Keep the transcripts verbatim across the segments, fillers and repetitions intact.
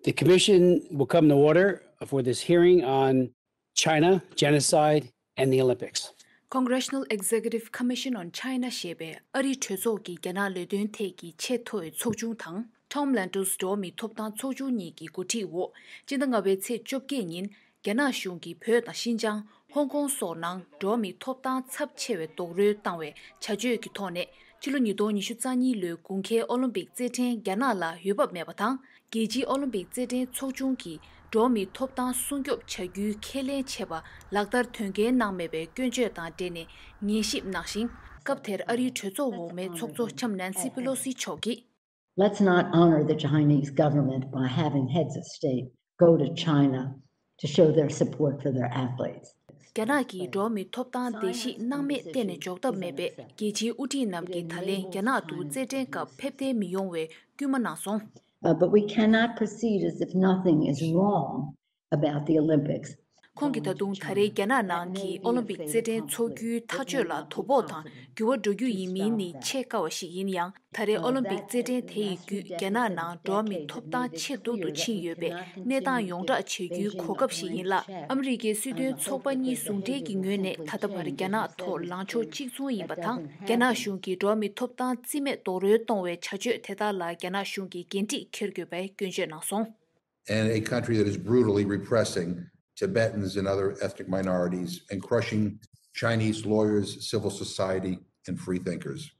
The commission will come to order for this hearing on China, genocide, and the Olympics. Congressional Executive Commission on China ཞེས་པའི་ཨ་རིའི་གྲོས་ཚོགས་ཀྱི་རྒྱ་ནག་ལས་དོན་ཐད་ཀྱི་ཆེས་མཐོ་བའི་ཚོགས་ཆུང་དང་Tom Lantos འགྲོ་བ་མིའི་ཐོབ་ཐང་ཚོགས་ཆུང་གཉིས་ཀྱི་འགོ་ཁྲིད་འོག་སྤྱི་ཟླ་ལྔ་པའི་ཚེས་བཅོ་བརྒྱད་ཉིན་རྒྱ་ནག་གཞུང་གིས་བོད་དང་ཤིན་ཅང་། ཧོང་ཀོང་སོགས་ནང་འགྲོ་བ་མིའི་ཐོབ་ཐང་ཚབས་ཆེ་བའི་རྡོག་རོལ་བཏང་བའི་བྱ་སྤྱོད་ཀྱི་ཐོག་ནས་ཕྱི་ལོ་ཉིས་སྟོང་ཉི་ཤུ་རྩ་གཉིས་ལོའི་དགུན་ཁའི་ཨོ་ལིམ་པིག་རྩེད་འགྲན་རྒྱ་ནག་ལ་འོས་བབ་མེད་པ་དང་། རྒྱལ་སྤྱིའི་ཨོ་ལིམ་པིག་རྩེད་འགྲན་ཚོགས་ཆུང་གིས་འགྲོ་བ་མིའི་ཐོབ་ཐང་སྲུང་སྐྱོབ་བྱ་རྒྱུའི་ཁས་ལེན་བྱས་པ་ལག་བསྟར་དོན་འཁྱོལ་གནང་མེད་པའི་སྐྱོན་བརྗོད་དང་འབྲེལ་ནས་ཉན་ཞིབ་གནང་ཞིང་། སྐབས་དེར་ཨ་རིའི་གྲོས་ཚོགས་འོག་མའི་ཚོགས་གཙོ་ལྕམ་Nancy Pelosi མཆོག་གིས། Let's not honor the Chinese government by having heads of state go to China to show their support for their athletes. རྒྱ་ནག་གིས་འགྲོ་བ་མིའི་ཐོབ་ཐང་བརྡལ་བཤིག་གནང་མེད་གཏན་ནས་འཇོག་ཐབས་མེད་པས། རྒྱལ་སྤྱིའི་དབུ་ཁྲིད་རྣམས་ཀྱིས་ད་ལན་རྒྱ་ནག་ཏུ་རྩེད་འགྲན་སྐབས་ཕེབས་གཏན་མི་ཡོང་བའི་སྐུལ་མ་གནང་སོང་། Uh, but we cannot proceed as if nothing is wrong about the Olympics. ཁོང་གིས་ད་དུང་ད་རེས་རྒྱ་ནག་ནང་གི་ཨོ་ལིམ་པིག་རྩེད་འགྲན་འཚོགས་རྒྱུའི་ཐག་གཅོད་ལ་དོ་ཕོག་དང་འགྱུར་བ་འགྲོ་རྒྱུ་ཡིན་མིན་ནི་ཆེས་དཀའ་བ་ཞིག་ཡིན་ཡང་། ད་རེས་ཨོ་ལིམ་པིག་རྩེད་འགྲན་དེ་ཡི་བརྒྱུད་རྒྱ་ནག་ནང་འགྲོ་བ་མིའི་ཐོབ་ཐང་ཆེས་སྡུག་ཏུ་ཕྱིན་ཡོད་པས། གནས་སྟངས་ཡོངས་བསྒྲགས་བྱེད་རྒྱུའི་གོ་སྐབས་ཤིག་ཡིན་ལ། ཨ་མི་རི་ཀའི་སྲིད་དོན་ཚོགས་པ་གཉིས་ཟུང་འབྲེལ་གྱི་ངོས་ནས་ད་ལྟ་བར་རྒྱ་ནག་ཐོག་ལངས་ཕྱོགས་གཅིག་མཚུངས་ཡིན་པ་དང་། རྒྱ་ནག་གཞུང་གིས་འགྲོ་བ་མིའི་ཐོབ་ཐང་རྩིས་མེད་རྡོག་རོལ་གཏོང་བའི་བྱ་སྤྱོད་དེ་དག་ལ་རྒྱ་ནག་གཞུང་གིས་འགན་འཁྲི་འཁྱེར་དགོས་པའི་སྐྱོན་བརྗོད་གནང་སོང་། And a country that is brutally repressing Tibetans and other ethnic minorities and crushing Chinese lawyers, civil society, and free thinkers.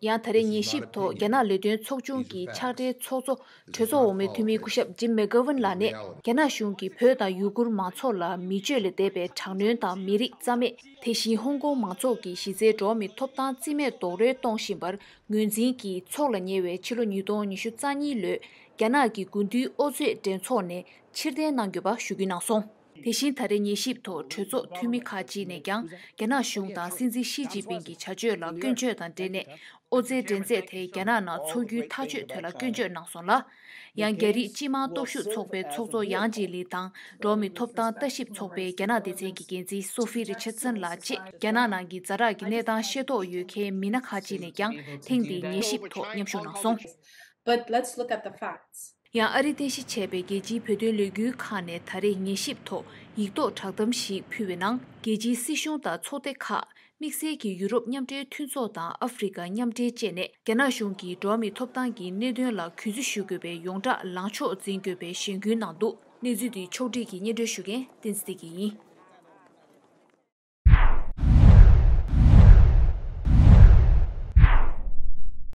ཡང་ད་རེས་ཉན་ཞིབ་ཐོག་རྒྱ་ནག་ལས་དོན་ཚོགས་ཆུང་གི་ཕྱག་སྦྲེལ་ཚོགས་གཙོ་གྲོས་ཚོགས་འོག་མའི་འཐུས་མི་སྐུ་ཞབས་Jim McGovern ལགས་ནས། རྒྱ་ནག་གཞུང་གིས་བོད་དང་ཡུ་གུར་མང་ཚོགས་ལ་མི་སྤྱོད་ལས་འདས་པའི་དྲག་གནོན་དང་མི་རིགས་རྩ་མེད། དེ་བཞིན་ཧོང་ཀོང་མང་ཚོགས་ཀྱི་གཞི་རྩའི་འགྲོ་བ་མིའི་ཐོབ་ཐང་རྩིས་མེད་རྡོག་རོལ་གཏོང་བཞིན་པར་ངོས་འཛིན་གྱིས། ཚོགས་ལ་ཉེ་བའི་ཕྱི་ལོ་ཉིས་སྟོང་ཉི་ཤུ་རྩ་གཉིས་ལོའི་རྒྱ་ནག་གི་དགུན་དུས་ཨོ་རྩེད་འགྲན་ཚོགས་ནས་ཕྱིར་འཐེན་གནང་དགོས་པ་ཞུ་རྒྱུ་གནང་སོང་། དེ་བཞིན་ད་རེས་ཉན་ཞིབ་ཐོག་གྲོས་ཚོགས་འཐུས་མི་ཁག་ཅིག་ནས་ཀྱང་རྒྱ་ནག་གཞུང་དང་སྲིད་འཛིན་ཞི་ཅིན་ཕིང་གི་བྱ་སྤྱོད་ལ་སྐྱོན་བརྗོད་དང་འབྲེལ་ནས། ཨོ་རྩལ་འགྲན་རྩོད་དེ་རྒྱ་ནག་ནང་འཚོགས་རྒྱུའི་ཐག་གཅོད་ཐད་ལ་སྐྱོན་བརྗོད་གནང་སོང་ལ། ཡང་རྒྱ་རིགས་སྤྱི་དམངས་སྟོབས་ཤུགས་ཚོགས་པའི་ཚོགས་གཙོ་ཡང་ཅི་ལི་དང་། འགྲོ་བ་མིའི་ཐོབ་ཐང་ལྟ་ཞིབ་ཚོགས་པའི་རྒྱ་ནག་སྡེ་ཚན་གྱི་འགན་འཛིན་Sophie Richardson ལགས་བཅས་རྒྱ་ནག་ནང་གི་ཛ་དྲག་གི་གནས་སྟངས་ཤེས་རྟོགས་ཡོད་མཁན་མི་སྣ་ཁག་ཅིག་ནས་ཀྱང་ཐེངས་འདིའི་ཉན་ཞིབ་ཐོག་མཉམ་ཞུགས་གནང་སོང་། But let's look at the facts. ཡང་ཨ་རིའི་རྟེན་གཞི་བྱས་པའི་རྒྱལ་སྤྱིའི་བོད་དོན་ལས་འགུལ་ཁང་ནས་ད་རེས་ཉན་ཞིབ་ཐོག་ཡིག་ཐོག་བསྒྲགས་གཏམ་ཞིག་ཕུལ་བའི་ནང་། རྒྱལ་སྤྱིའི་སྲིད་གཞུང་དང་ཚོགས་སྡེ་ཁག་དམིགས་བསལ་གྱིས་ཡུ་རོབ་མཉམ་འབྲེལ་མཐུན་ཚོགས་དང་ཨ་ཧྥེ་རི་ཀ་མཉམ་འབྲེལ་བཅས་ནས་རྒྱ་ནག་གཞུང་གིས་འགྲོ་བ་མིའི་ཐོབ་ཐང་གི་གནད་དོན་ལ་གུས་བརྩི་ཞུ་དགོས་པའི་ཡོངས་གྲགས་ལངས་ཕྱོགས་འཛིན་དགོས་པའི་གཞེན་སྐུལ་གནང་འདུག་གནས་ཚུལ་འདི་ཕྱོགས་སྒྲིག་གིས་སྙན་སྒྲོན་ཞུ་མཁན་བསྟན་འཛིན་བདེ་སྐྱིད་ཡིན།